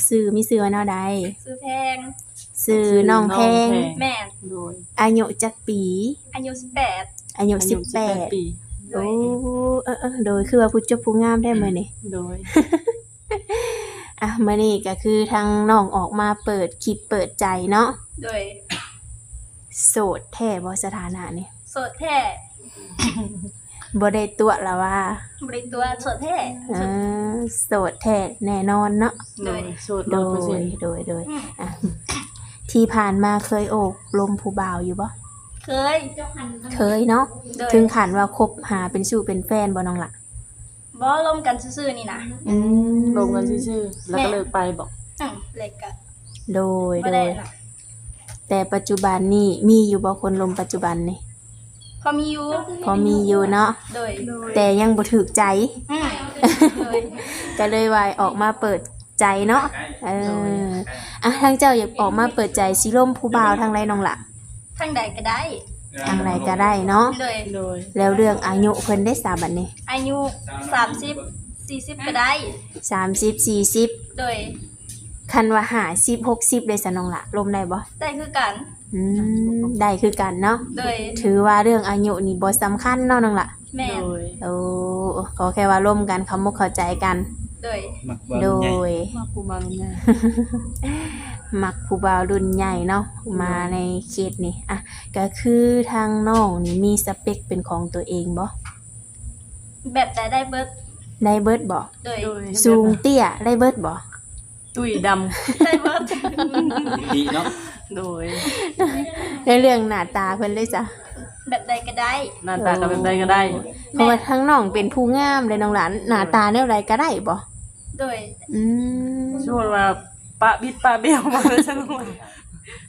ຊື່ ມີຊື່ວ່າແນວໃດ? ຊື່ແພງ. ຊື່ນ້ອງແພງ. ແມ່ນ. ໂດຍ. ອາຍຸຈັກປີ? ອາຍຸສິບແປດ. ອາຍຸສິບແປດ. ໂອ້ ເອີໆ ໂດຍ ຄືວ່າຜູ້ຈົບຜູ້ງາມແທ້ມື້ນີ້. ໂດຍ. ອ່ະ ມື້ນີ້ກໍຄືທາງນ້ອງອອກມາເປີດຄລິບເປີດໃຈເນາະ. ໂດຍ. ໂສດແທ້ບໍ່ສະຖານະນີ້? ໂສດແທ້. ບໍ່ໄດ້ຕົວະລະວ່າ? ບໍ່ໄດ້ຕົວະ ໂສດແທ້. ເອີ ໂສດແທ້ແນ່ນອນເນາະ. ໂດຍ. ໂດຍ ໂດຍ ໂດຍ. ອືມ ອ່ະ ທີ່ຜ່ານມາເຄີຍໂອ້ລົມຜູ້ບ່າວຢູ່ບໍ່? ເຄີຍ. ເຄີຍເນາະ. ໂດຍ. ເຖິງຂັ້ນວ່າຄົບຫາເປັນຊູ້ເປັນແຟນບໍ່ນ້ອງລະ? ບໍ່ ລົມກັນຊື່ໆນີ້ນະ. ອືມ ລົມກັນຊື່ໆ ແລ້ວກໍເລີກໄປບໍ? ອືມ ເລີກກະ ໂດຍ ໂດຍ. ແຕ່ປັດຈຸບັນນີ້ມີຢູ່ບໍ່ ຄົນລົມປັດຈຸບັນນີ້? ພໍມີຢູ່. ພໍມີຢູ່ເນາະ. ໂດຍ. ແຕ່ຍັງບໍ່ຖືກໃຈ. ອືມ ໂດຍ. ກໍເລີຍວ່າອອກມາເປີດໃຈເນາະ. ເອີ ໂດຍ. ອ່ະ ທາງເຈົ້າຢາກອອກມາເປີດໃຈ ຊິລົມຜູ້ບ່າວທາງໃດນ້ອງລະ? ທາງໃດກໍໄດ້. ທາງໃດກໍໄດ້ເນາະ. ໂດຍ. ໂດຍ. ແລ້ວເລື່ອງອາຍຸເພິ່ນເດ້ສາບັດນີ້? ອາຍຸສາມສິບ ສີ່ສິບກໍໄດ້. ສາມສິບ ສີ່ສິບ. ໂດຍ. ຄັນວ່າຫ້າສິບ ຫົກສິບເດ້ສານ້ອງລະ ລົມໄດ້ບໍ່? ໄດ້ຄືກັນ. ອືມ ໄດ້ຄືກັນເນາະ. ໂດຍ. ຖືວ່າເລື່ອງອາຍຸນີ້ບໍ່ສຳຄັນເນາະນ້ອງລະ. ແມ່ນ. ໂດຍ. ໂອ້ ຂໍແຄ່ວ່າລົມກັນ ເຂົ້າອົກເຂົ້າໃຈກັນ. ໂດຍ. ມັກຜູ້ບ່າວ ໂດ ລຸ້ນໃຫຍ່ ຍ ມັກຜູ້ບ່າວລຸ້ນໃຫຍ່ ມັກຜູ້ບ່າວລຸ້ນໃຫຍ່ເນາະ. ໂດຍ. ມາໃນເຂດນີ້ ອ່ະ ກໍຄືທາງນ້ອງນີ້ມີສະເປັກເປັນຂອງຕົວເອງບໍ່? ແບບໃດໄດ້ເບິດ. ໄດ້ເບິດບໍ່? ໂດຍ. ໂດຍ. ສູງເຕ້ຍໄດ້ເບິດບໍ່? ຕຸ້ຍດຳ ໄດ້ເບິດ ດີເນາະ. ໂດຍ. ໃນເລື່ອງໜ້າຕາເພິ່ນເດ້ຊະ? ແບບໃດກໍໄດ້. ໜ້າຕາກໍແບບໃດກໍໄດ້. ໂອ້ ເພາະວ່າທາງນ້ອງເປັນຜູ້ງາມເດ້ນ້ອງຫຼານ ໜ້າຕາແນວໃດກໍໄດ້ບໍ່? ໂດຍ. ອືມ ສົມມຸດວ່າປະບິດປະບ້ຽວມາເລີຍຊັ້ນ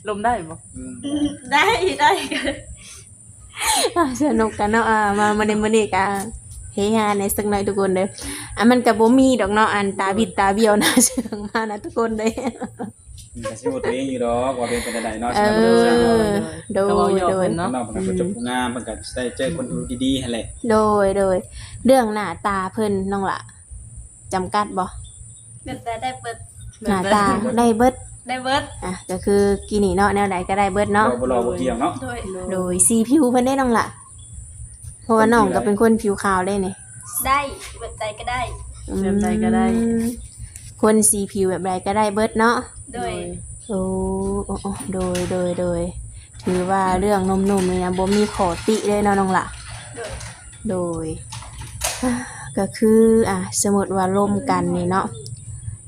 ລົມໄດ້ບໍ່? ອືມ ໄດ້ ໄດ້. ອ່າ ສະໜຸກກັນເນາະ. ອ່າ ມາມື້ນີ້ ມື້ນີ້ກະເຮຮາແດ່ສັກໜ້ອຍທຸກຄົນເດີ. ອ່າ ມັນກະບໍ່ມີດອກເນາະ ອັນຕາບິດຕາບ້ຽວໜ້າເຊື່ອງມານະທຸກຄົນເດີ. ມັນກະຊິຮູ້ຕົວເອງຢູ່ດອກວ່າເປັນ ເປັນແນວໃດເນາະ. ເອີ ໂດຍ ໂດຍ ເນາະ ເພິ່ນກໍຜູ້ຈົບຜູ້ງາມ ເພິ່ນກະໄດ້ເຈີຄົນທີ່ດີໆຫັ້ນແຫຼະ. ໂດຍ ໂດຍ. ເລື່ອງໜ້າຕາເພິ່ນນ້ອງຫຼ້າ ຈຳກັດບໍ່? ແບບໃດໄດ້ເບິດ. ໜ້າຕາໄດ້ເບິດ. ໄດ້ເບິດ. ອ່ະ ກໍຄືກີ້ນີ້ເນາະ ແນວໃດກໍໄດ້ເບິດເນາະ. ບໍ່ຫຼໍ່ບໍ່ກ່ຽວເນາະ. ໂດຍ ໂດຍ. ສີຜິວເພິ່ນເດ້ນ້ອງຫຼ້າ? ເພາະວ່ານ້ອງກໍເປັນຄົນຜິວຂາວເດ້ນີ້. ໄດ້ ແບບໃດກໍໄດ້. ອືມ ແບບໃດກໍໄດ້. ຄົນສີຜິວແບບໃດກໍໄດ້ເບິດເນາະ. ໂດຍ ໂດຍ. ໂອ້ ໂອ້ ໂອ້ ໂດຍ ໂດຍ ໂດຍ. ຖືວ່າເລື່ອງໜຸ່ມໆນີ້ນະ ບໍ່ມີຂໍ້ຕິເລີຍເນາະນ້ອງຫຼ້າ. ໂດຍ ໂດຍ. ກໍຄື ອ່າ ສົມມຸດວ່າລົມກັນນີ້ເນາະ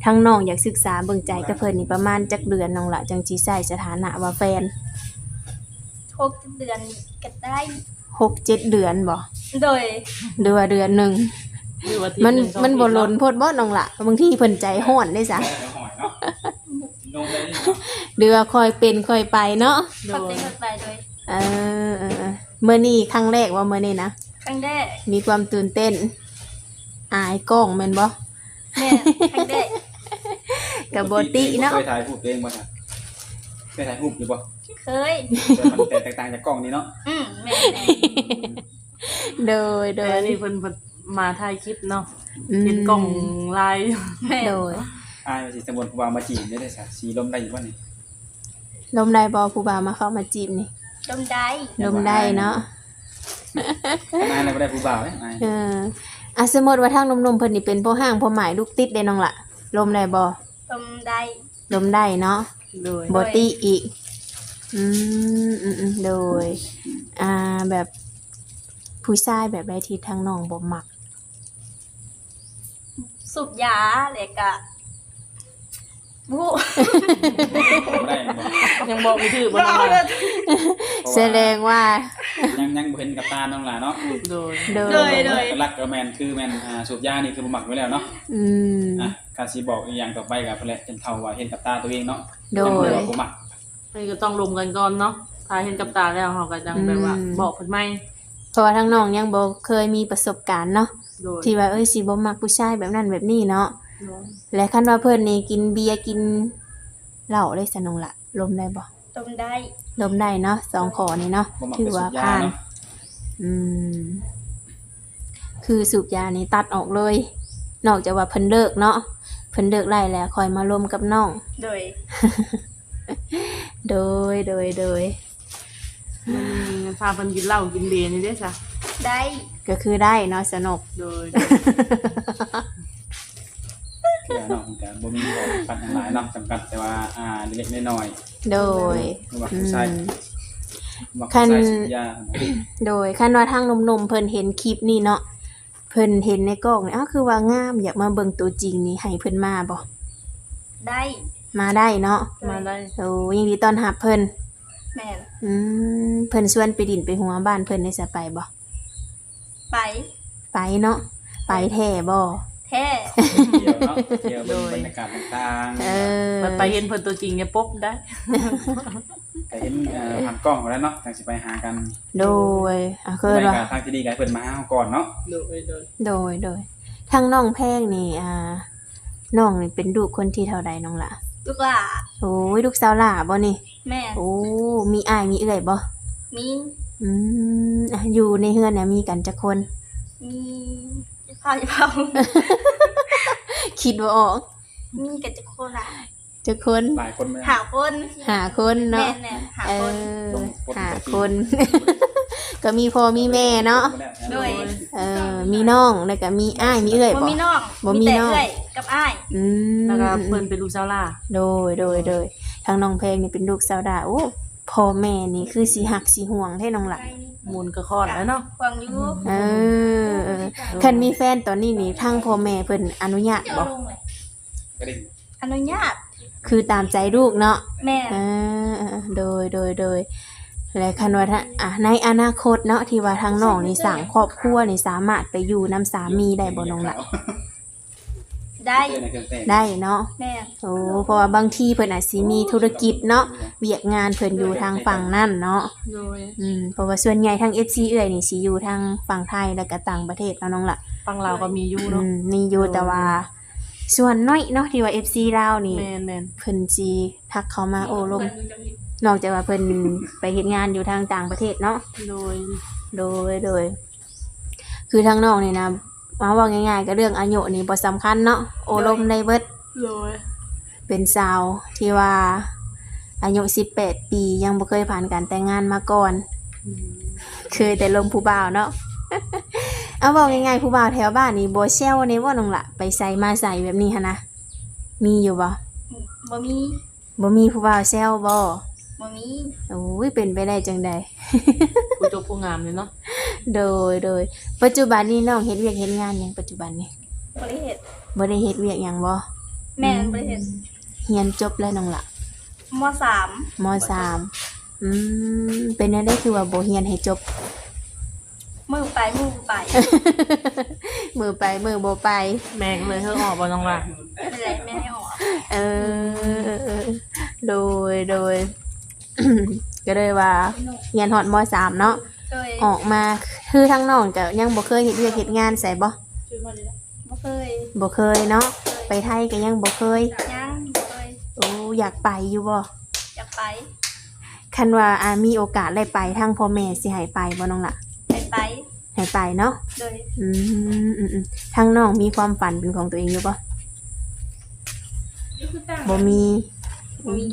ທາງນ້ອງຢາກສຶກສາເບິ່ງໃຈກັບເພິ່ນນີ້ປະມານຈັກເດືອນນ້ອງຫຼ້າ ຈັ່ງຊິໃຊ້ສະຖານະວ່າແຟນ? ຫົກເຈັດເດືອນກໍໄດ້. ຫົກເຈັດເດືອນບໍ່? ໂດຍ. ຫຼືວ່າເດືອນໜຶ່ງ? ມັນ ມັນບໍ່ດົນໂພດບໍ່ນ້ອງຫຼ້າ? ບາງທີເພິ່ນໃຈຮ້ອນເດ້ຊະ. ຫຼືວ່າຄ່ອຍເປັນຄ່ອຍໄປເນາະ. ໂດຍ ຄ່ອຍເປັນຄ່ອຍໄປ. ໂດຍ. ເອີ ເອີ ເອີ ມື້ນີ້ຄັ້ງແລກບໍ່? ມື້ນີ້ນະ ຄັ້ງແລກ. ມີຄວາມຕື່ນເຕັ້ນ ອາຍກ້ອງແມ່ນບໍ່? ແມ່ນ ຄັ້ງແລກ. ກໍບໍ່ຕິເນາະ. ເຄີຍຖ່າຍຮູບຕົວເອງບໍ່? ເຄີຍຖ່າຍຮູບຢູ່ບໍ່? ເຄີຍ. ແຕ່ມັນແຕກຕ່າງຈາກກ້ອງນີ້ເນາະ. ອືມ ແມ່ນໆ. ໂດຍ ໂດຍ. ອັນນີ້ເພິ່ນ ເພິ່ນມາຖ່າຍຄລິບເນາະ. ອືມ ເຫັນກ້ອງລາຍ. ແມ່ນ. ໂດຍ. ອ້າຍວ່າຊິສະໝວນຜູ້ບ່າວມາຈີບໄດ້ຊະ ຊິລົມໄດ້ຢູ່ບໍ່ນີ້? ລົມໄດ້ບໍ່ ຜູ້ບ່າວມາເຂົ້າມາຈີບນີ້? ລົມໄດ້. ລົມໄດ້ເນາະ. ອາຍແລ້ວບໍ່ໄດ້ຜູ້ບ່າວເດ້ອາຍ. ເອີ ອ່ະ ສົມມຸດວ່າທາງໜຸ່ມໆເພິ່ນນີ້ເປັນພໍ່ຮ້າງພໍ່ໝ້າຍລູກຕິດເດ້ນ້ອງຫຼ້າ ລົມໄດ້ບໍ່? ລົມໄດ້. ລົມໄດ້ເນາະ. ໂດຍ. ບໍ່ຕິອີກ. ອືມ ອືມໆ ໂດຍ. ອ່າ ແບບຜູ້ຊາຍແບບໃດທີ່ທາງນ້ອງບໍ່ມັກ? ສູບຢາ ແລ້ວກະ ບໍ່ຮູ້ ໄດ້ບໍ່? ຍັງບອກບໍ່ຖືກບໍ່? ສະແດງວ່າ ຍັງ ຍັງບໍ່ເຫັນກັບຕານ້ອງຫຼ້າເນາະ. ໂດຍ ໂດຍ ໂດຍ ໂດຍ. ຫຼັກໆກໍແມ່ນ ຄືແມ່ນ ອ່າ ສູບຢານີ້ຄືບໍ່ມັກຢູ່ແລ້ວເນາະ. ອືມ ອ່ະ ກະຊິບອກອີ່ຫຍັງຕໍ່ໄປກໍພຸ້ນແຫຼະ ຈົນເທົ່າວ່າເຫັນກັບຕາຕົວເອງເນາະ. ໂດຍ. ຍັງບໍ່ວ່າບໍ່ມັກ ອັນນີ້ກໍຕ້ອງລົມກັນກ່ອນເນາະ ຖ້າເຫັນກັບຕາແລ້ວເຮົາກໍຈັ່ງແບບວ່າ ອືມ ບອກເພິ່ນໃໝ່. ເພາະວ່າທາງນ້ອງຍັງບໍ່ເຄີຍມີປະສົບການເນາະ. ໂດຍ. ທີ່ວ່າ ເອີຍ ຊິບໍ່ມັກຜູ້ຊາຍແບບນັ້ນແບບນີ້ເນາະ. ໂດຍ. ແລະ ຄັນວ່າເພິ່ນນີ້ກິນເບຍກິນເຫຼົ້າເດ້ຊະນ້ອງຫຼ້າ ລົມໄດ້ບໍ່? ລົມໄດ້. ລົມໄດ້ເນາະ ສອງຂໍ້ນີ້ເນາະ ຖືວ່າຜ່ານ. ອືມ ຄືສູບຢານີ້ຕັດອອກເລີຍ ນອກຈາກວ່າເພິ່ນເລີກເນາະ. ເພິ່ນເລີກໄລ້ແລ້ວຄ່ອຍມາລົມກັບນ້ອງ. ໂດຍ ໂດຍ ໂດຍ ໂດຍ. ມື້ນີ້ພາເພິ່ນກິນເຫຼົ້າກິນເບຍນີ້ເດ້ຊະ? ໄດ້ ກໍຄືໄດ້ເນາະສະນົກ. ໂດຍ ໂດຍ. ຄືວ່າເນາະ ມັນກໍບໍ່ມີຂໍ້ຈຳກັດຫຍັງຫຼາຍເນາະ ຈຳກັດແຕ່ວ່າ ອ່າ ເລັກໆນ້ອຍໆ. ໂດຍ ບໍ່ວ່າຜູ້ຊາຍ ອືມ ບໍ່ວ່າ ຄັນ ຜູ້ຊາຍສູບຢາ. ໂດຍ ຄັນວ່າທາງໜຸ່ມໆເພິ່ນເຫັນຄລິບນີ້ເນາະ ເພິ່ນເຫັນໃນກ້ອງນີ້ ອ້າວ ຄືວ່າງາມ ຢາກມາເບິ່ງຕົວຈິງນີ້ ໃຫ້ເພິ່ນມາບໍ່? ໄດ້ ມາໄດ້ເນາະ. ມາໄດ້. ໂອ້ ຍິນດີຕ້ອນຮັບເພິ່ນ. ແມ່ນ. ອືມ ເພິ່ນຊວນໄປດິນໄປຫົວບ້ານເພິ່ນໄດ້ຊະ ໄປບໍ່? ໄປ ໄປເນາະ. ໄປແທ້ບໍ່? ແທ້. ທ່ຽວເນາະ ທ່ຽວເບິ່ງ ໂດຍ ບັນຍາກາດຕ່າງໆ. ເອີ ໄປເຫັນເພິ່ນຕົວຈິງຢ່າປົບໄດ້. ກໍເຫັນ ເອີ ຜ່ານກ້ອງພຸ້ນແຫຼະເນາະ ຈັ່ງຊິໄປຫາກັນ. ໂດຍ ອ່າ ຄືວ່າ ທາງທີ່ດີກໍໃຫ້ເພິ່ນມາຫາເຮົາກ່ອນເນາະ. ໂດຍ ໂດຍ ໂດຍ ໂດຍ. ທາງນ້ອງແພງນີ້ ອ່າ ນ້ອງນີ້ເປັນລູກຄົນທີເທົ່າໃດນ້ອງຫຼ້າ? ລູກຫຼ້າ. ໂອ້ຍ ລູກສາວຫຼ້າບໍ່ນີ້? ແມ່ນ. ໂອ້ ມີອ້າຍມີເອື້ອຍບໍ່? ມີ. ອືມ ອ່າ ຢູ່ໃນເຮືອນນະມີກັນຈັກຄົນ? ມີ ຢ່າເວົ້າ ຢ່າເວົ້າ ຄິດບໍ່ອອກ. ມີກັນຈັກຄົນລະ? ຈັກຄົນ? ຫຼາຍຄົນແມ່ນ. ຫ້າຄົນ. ຫ້າຄົນເນາະ. ແມ່ນໆ ຫ້າຄົນ. ເອີ ຫ້າຄົນ ກໍມີພໍ່ມີແມ່ເນາະ. ໂດຍ. ເອີ ມີນ້ອງ ແລ້ວກໍມີອ້າຍ ມີເອື້ອຍບໍ່? ບໍ່ມີນ້ອງ. ບໍ່ມີນ້ອງ ມີແຕ່ເອື້ອຍກັບອ້າຍ. ອືມ ແລ້ວກໍເພິ່ນເປັນລູກສາວຫຼ້າ. ໂດຍ ໂດຍ ໂດຍ. ທາງນ້ອງແພງນີ້ເປັນລູກສາວຫຼ້າ. ໂອ້ ພໍ່ແມ່ນີ້ຄືຊິຮັກຊິຫວງແທ້ນ້ອງຫຼ້າ. ໝູນກໍຄອດແລ້ວເນາະ. ຫວງຢູ່. ເອີ ເອີ ເອີ. ຄັນມີແຟນຕອນນີ້ນີ້ ທາງພໍ່ແມ່ເພິ່ນອະນຸຍາດບໍ່? ອະນຸຍາດ. ຄືຕາມໃຈລູກເນາະ. ແມ່ນ. ເອີ ເອີ ໂດຍ ໂດຍ ໂດຍ. ແລະ ຄັນວ່າ ອາ ໃນອະນາຄົດເນາະ ທີ່ວ່າທາງນ້ອງນີ້ສ້າງຄອບຄົວນີ້ ສາມາດໄປຢູ່ນຳສາມີໄດ້ບໍ່ນ້ອງຫຼ້າ? ໄດ້. ໄດ້ເນາະ. ແມ່ນ. ໂອ້ ເພາະວ່າບາງທີເພິ່ນອາດຊິມີທຸລະກິດເນາະ ວຽກງານເພິ່ນຢູ່ທາງຝັ່ງນັ້ນເນາະ. ໂດຍ. ອືມ ເພາະວ່າສ່ວນໃຫຍ່ທາງເອັຟຊີເອື້ອຍນີ້ຊິຢູ່ທາງຝັ່ງໄທ ແລ້ວກໍຕ່າງປະເທດເນາະນ້ອງຫຼ້າ. ຝັ່ງລາວກໍມີຢູ່ເນາະ. ອືມ ມີຢູ່. ໂດຍ. ແຕ່ວ່າສ່ວນໜ້ອຍເນາະ ທີ່ວ່າເອັຟຊີລາວນີ້ ແມ່ນໆ ເພິ່ນຊິທັກເຂົ້າມາໂອ້ລົມ ນອກຈາກວ່າເພິ່ນໄປເຮັດງານຢູ່ທາງຕ່າງປະເທດເນາະ. ໂດຍ ໂດຍ ໂດຍ. ຄືທາງນ້ອງນີ້ນະ ເວົ້າ ເວົ້າງ່າຍໆ ກໍເລື່ອງອາຍຸນີ້ບໍ່ສຳຄັນເນາະ ໂອ້ລົມໄດ້ເບິດ. ໂດຍ. ເປັນສາວທີ່ວ່າອາຍຸສິບແປດປີ ຍັງບໍ່ເຄີຍຜ່ານການແຕ່ງງານມາກ່ອນ. ອືມ ເຄີຍແຕ່ລົມຜູ້ບ່າວເນາະ. ເອົາ ເວົ້າງ່າຍໆ ຜູ້ບ່າວແຖວບ້ານນີ້ບໍ່ແຊວແດ່ບໍ່ນ້ອງຫຼ້າ? ໄປໃສມາໃສແບບນີ້ຫັ້ນນະ ມີຢູ່ບໍ່? ບໍ່ມີ. ບໍ່ມີຜູ້ບ່າວແຊວບໍ່? ບໍ່ມີ. ໂອ້ຍ ເປັນໄປໄດ້ຈັ່ງໃດ? ຜູ້ຈົບຜູ້ງາມເລີຍເນາະ. ໂດຍ ໂດຍ. ປັດຈຸບັນນີ້ນ້ອງເຮັດວຽກເຮັດງານຫຍັງປັດຈຸບັນນີ້? ບໍ່ໄດ້ເຮັດ. ບໍ່ໄດ້ເຮັດວຽກຫຍັງບໍ່? ແມ່ນ ອືມ ບໍ່ໄດ້ເຮັດ. ຮຽນຈົບແລ້ວນ້ອງຫຼ້າ? ມໍສາມ. ມໍສາມ. ອືມ ເປັນແນວໃດຄືວ່າບໍ່ຮຽນໃຫ້ຈົບ? ມື້ໄປມື້ບໍ່ໄປ ມື້ໄປມື້ບໍ່ໄປ. ແມ່ກໍເລີຍໃຫ້ອອກບໍ່ນ້ອງຫຼ້າ? ເລີຍແມ່ໃຫ້ອອກ. ເອີ ໂດຍ ໂດຍ. ກໍເລີຍວ່າຮຽນຮອດມໍສາມເນາະ. ໂດຍ. ອອກມາ ຄືທາງນ້ອງກໍຍັງບໍ່ເຄີຍເຮັດວຽກເຮັດງານໃສບໍ່? ບໍ່ເຄີຍ. ບໍ່ເຄີຍເນາະ. ໂດຍ. ໄປໄທກໍຍັງບໍ່ເຄີຍ? ຍັງບໍ່ເຄີຍ. ໂອ້ ຢາກໄປຢູ່ບໍ່? ຢາກໄປ. ຄັນວ່າ ອ່າ ມີໂອກາດໄດ້ໄປ ທາງພໍ່ແມ່ຊິໃຫ້ໄປບໍ່ນ້ອງຫຼ້າ? ໃຫ້ໄປ. ໃຫ້ໄປເນາະ. ໂດຍ. ອືມ ອືມ ອືມ. ທາງນ້ອງມີຄວາມຝັນເປັນຂອງຕົວເອງຢູ່ບໍ່? ບໍ່ມີ. ບໍ່ມີ.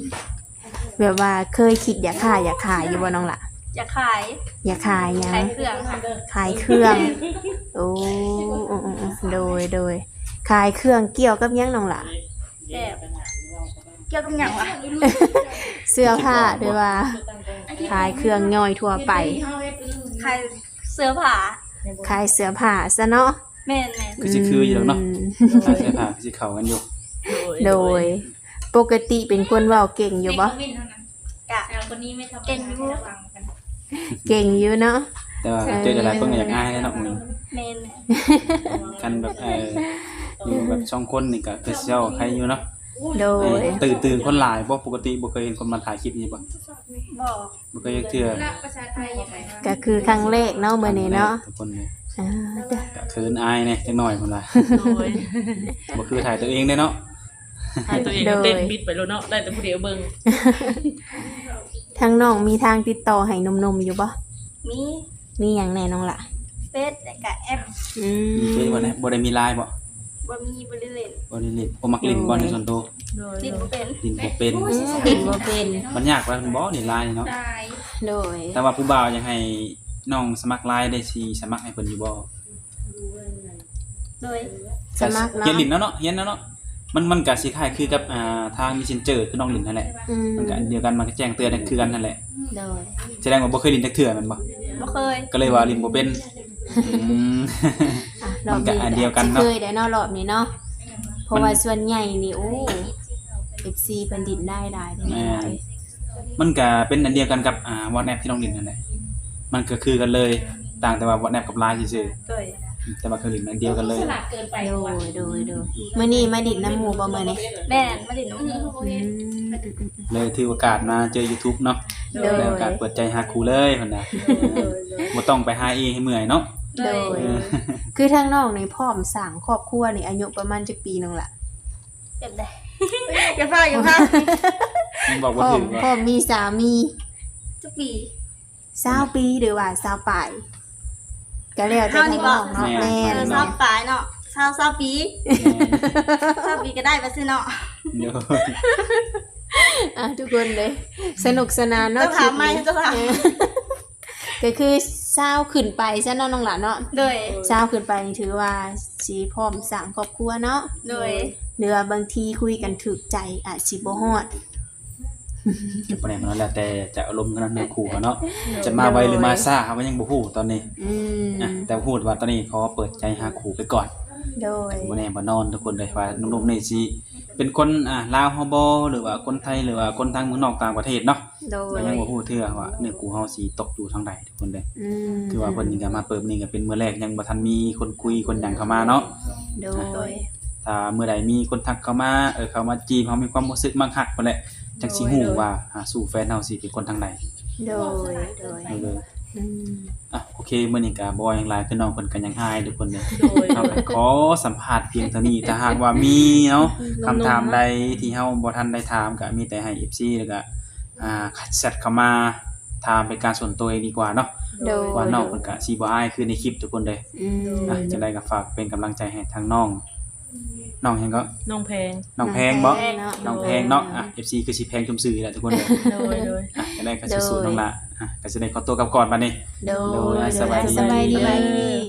ແບບວ່າເຄີຍຄິດຢາກຄ້າຢາກຂາຍຢູ່ບໍ່ນ້ອງຫຼ້າ? ຢາກຂາຍ. ຢາກຂາຍຫຍັງ? ຂາຍເຄື່ອງ. ຂາຍເຄື່ອງ. ໂອ້ ໂອ້ ໂອ້ ໂອ້ ໂດຍ ໂດຍ. ຂາຍເຄື່ອງກ່ຽວກັບຫຍັງນ້ອງຫຼ້າ? ແບບ ກ່ຽວກັບຫຍັງວະ? ເສື້ອຜ້າ ຫຼືວ່າຂາຍເຄື່ອງຍ່ອຍທົ່ວໄປ? ຂາຍເສື້ອຜ້າ. ຂາຍເສື້ອຜ້າຊະເນາະ. ແມ່ນໆ. ຄືຊິຄືຢູ່ດອກເນາະ. ອືມ ຂາຍເສື້ອຜ້າຄືຊິເຂົ້າກັນຢູ່. ໂດຍ ໂດຍ. ປົກກະຕິເປັນຄົນເວົ້າເກັ່ງຢູ່ບໍ່? ກະ ເກັ່ງຢູ່. ເກັ່ງຢູ່ເນາະ. ແຕ່ວ່າ ເອີ ເຈີຫຼາຍໆຄົນກໍຢາກອາຍເນາະ. ແມ່ນ. ຄັນແບບ ເອີ ຢູ່ແບບສອງຄົນນີ້ກໍຄືຊິເວົ້າໄຄຢູ່ເນາະ. ໂດຍ. ເອີ ຕື່ນ ຕື່ນຄົນຫຼາຍບໍ່? ປົກກະຕິບໍ່ເຄີຍເຫັນຄົນມາຖ່າຍຄລິບນີ້ບໍ່? ບໍ່. ບໍ່ເຄີຍຈັກເທື່ອ. ກໍຄືຄັ້ງແລກເນາະ ມື້ນີ້ເນາະ. ຄັ້ງແລກທຸກຄົນນີ້. ອ່າ ກໍເຂີນອາຍແດ່ຈັກໜ້ອຍພຸ້ນລະ. ໂດຍ. ບໍ່ຄືຖ່າຍຕົວເອງເດ້ເນາະ. ຖ່າຍຕົວເອງ ໂດຍ ເຕັ້ນບິດໄປໂລດເນາະ ໄດ້ແຕ່ຜູ້ດຽວເບິ່ງ. ທາງນ້ອງມີທາງຕິດຕໍ່ໃຫ້ໜຸ່ມໆຢູ່ບໍ່? ມີ. ມີຫຍັງແດ່ນ້ອງຫຼ້າ? ເຟສ ແລ້ວກະແອັບ. ອືມ ມີເຟສບໍ່? ບໍ່ໄດ້ມີລາຍບໍ່? ບໍ່ມີ ບໍ່ໄດ້ຫຼິ້ນ ບໍ່ໄດ້ຫຼິ້ນ. ໂອ້ ມັກຫຼິ້ນບໍ່ໃນສ່ວນໂຕ? ໂດຍ ຫຼິ້ນບໍ່ເປັນ ຫຼິ້ນບໍ່ເປັນ. ອືມ ຫຼິ້ນບໍ່ເປັນ. ມັນຍາກກວ່າບໍ່ ຫຼິ້ນລາຍນີ້ເນາະ? ໂດຍ ແຕ່ວ່າຜູ້ບ່າວຢາກໃຫ້ນ້ອງສະໝັກລາຍ ໄດ້ຊິສະໝັກໃຫ້ເພິ່ນຢູ່ບໍ່? ໂດຍ ສະໝັກເນາະ ຮຽນຫຼິ້ນແລ້ວເນາະ ຮຽນແລ້ວເນາະ. ມັນ ມັນກະຊິຄ້າຍຄືກັບ ອ່າ ທາງ Messenger ຄືນ້ອງຫຼິ້ນຫັ້ນແຫຼະ. ອືມ ມັນກະອັນດຽວກັນ ມັນກະແຈ້ງເຕືອນຄືກັນຫັ້ນແຫຼະ. ໂດຍ ສະແດງວ່າບໍ່ເຄີຍຫຼິ້ນຈັກເທື່ອແມ່ນບໍ່? ບໍ່ເຄີຍ ກໍເລີຍວ່າຫຼິ້ນບໍ່ເປັນ. ອືມ ອ່ະ ມັນກະອັນດຽວກັນເນາະ ລອບນີ້ກໍຊິເຄີຍໄດ້ເນາະ ລອບນີ້ເນາະ ເພາະວ່າ ມັນ ສ່ວນໃຫຍ່ນີ້ ໂອ້ ເອັຟຊີ ເພິ່ນຫຼິ້ນໄດ້ຫຼາຍເດ້. ແມ່ນ ມັນກະເປັນອັນດຽວກັນກັບ ອ່າ WhatsApp ທີ່ນ້ອງຫຼິ້ນຫັ້ນແຫຼະ ມັນກະຄືກັນເລີຍ ຕ່າງແຕ່ວ່າ WhatsApp ກັບ LINE ຊື່ໆ. ໂດຍ ແຕ່ວ່າເຄື່ອງຫຼິ້ນມັນດຽວກັນເລີຍ. ໂດຍ ໂດຍ ໂດຍ ມື້ນີ້ມາຫຼິ້ນນຳໝູ່ບໍ່ມື້ນີ້? ແມ່ນ ມາຫຼິ້ນນຳໝູ່. ອືມ ເລີຍຖືໂອກາດມາເຈີ YouTube ເນາະ. ໂດຍ ໄດ້ໂອກາດເປີດໃຈຫາຄູ່ເລີຍເພິ່ນນະ. ໂດຍ ບໍ່ຕ້ອງໄປຫາເອໃຫ້ເມື່ອຍເນາະ. ໂດຍ ເອີ ຄືທາງນ້ອງນີ້ພ້ອມສ້າງຄອບຄົວນີ້ອາຍຸປະມານຈັກປີນ້ອງລະ? ຈັ່ງໃດ? ຢ່າຟ້າວ ຢ່າຟ້າວ ຍັງບອກບໍ່ຖືກ. ພ້ອມ ພ້ອມມີສາມີຈັກປີ? ຊາວປີ ຫຼືວ່າຊາວປາຍ ກະແລ້ວແຕ່ ເຮົານີ້ບໍ່ ເນາະ. ແມ່ນ ແມ່ນ ເອີ ຊາວປາຍເນາະ ຊາວ ຊາວປີ. ແມ່ນ ຊາວປີກະໄດ້ວ່າຊີ້ເນາະ. ໂດຍ ອ່ະ ທຸກຄົນເດ້ ສະໜຸກສະໜານເນາະ ຕ້ອງຖາມໃໝ່ ຄລິບນີ້ ຕ້ອງຖາມ. ເອີ ກະຄືຊາວຂຶ້ນໄປຊະເນາະ ນ້ອງຫຼ້າເນາະ. ໂດຍ ຊາວຂຶ້ນໄປນີ້ຖືວ່າຊິພ້ອມສ້າງຄອບຄົວເນາະ. ໂດຍ ຫຼືວ່າບາງທີຄຸຍກັນຖືກໃຈອາດຊິບໍ່ຮອດ. ກະບໍ່ແນ່ ມັນແລ້ວແຕ່ຈະອາລົມຂອງເນື້ອຄູ່ເຮົາເນາະ. ໂດຍ ຈະມາໄວຫຼືມາຊ້າ ເຮົາກະຍັງບໍ່ຮູ້ຕອນນີ້. ອືມ ອ່ະ ແຕ່ຮູ້ວ່າຕອນນີ້ຂໍເປີດໃຈຫາຄູ່ໄປກ່ອນ. ໂດຍ ກະບໍ່ແນ່ບໍ່ນອນທຸກຄົນເດີ ວ່າໜຸ່ມໆນີ້ຊິເປັນຄົນ ອ່າ ລາວເຮົາບໍ່ ຫຼືວ່າຄົນໄທ ຫຼືວ່າຄົນທາງເມືອງນອກຕ່າງປະເທດເນາະ. ໂດຍ ກະຍັງບໍ່ຮູ້ເທື່ອວ່າເນື້ອຄູ່ເຮົາຊິຕົກຢູ່ທາງໃດທຸກຄົນເດີ. ອືມ ຄືວ່າເພິ່ນນີ້ກະມາເປີດມື້ນີ້ກະເປັນມື້ແລກ ຍັງບໍ່ທັນມີຄົນຄຸຍຄົນຫຍັງເຂົ້າມາເນາະ. ໂດຍ ອ່ະ ຖ້າມື້ໃດມີຄົນທັກເຂົ້າມາ ເອີ ເຂົ້າມາຈີບ ເຮົາມີຄວາມຮູ້ສຶກມັກຮັກພຸ້ນແຫຼະ ຈັ່ງຊິຮູ້ວ່າ ອ່າ ສູ່ແຟນເຮົາຊິເປັນຄົນທາງໃດ. ໂດຍ ໂດຍ ໂດຍ ອືມ ອ່ະ ໂອເຄ ມື້ນີ້ກະບໍ່ຫຍັງຫຼາຍ ຄືນ້ອງເພິ່ນກະຍັງອາຍທຸກຄົນເດີ. ໂດຍ ເຮົາກະຂໍສຳພາດພຽງເທົ່ານີ້ ຖ້າຫາກວ່າມີເນາະ ຄຳຖາມໃດທີ່ເຮົາບໍ່ທັນໄດ້ຖາມ ກະມີແຕ່ໃຫ້ເອັຟຊີ ແລ້ວກະ ອ່າ ແຊັດເຂົ້າມາຖາມເປັນການສ່ວນຕົວເອງດີກວ່າເນາະ. ໂດຍ ວ່ານ້ອງເພິ່ນກະຊິບໍ່ອາຍຄືໃນຄລິບທຸກຄົນເດີ. ອືມ ອ່ະ ຈັ່ງໃດກະຝາກເປັນກຳລັງໃຈໃຫ້ທາງນ້ອງ ນ້ອງຫຍັງເກາະ? ນ້ອງແພງ ນ້ອງແພງບໍ? ນ້ອງແພງເນາະ ນ້ອງແພງເນາະ. ອ່ະ ເອັຟຊີ ຄືຊິແພງສົມຊື່ແຫຼະທຸກຄົນເດີ. ໂດຍ ໂດຍ ອ່ະ ຈັ່ງໃດກະສູ້ໆ ນ້ອງລະ. ອ່ະ ກະຊິໄດ້ຂໍຕົວກັບກ່ອນບັດນີ້. ໂດຍ ໂດຍ ໂດຍ ສະບາຍດີ ສະບາຍດີ.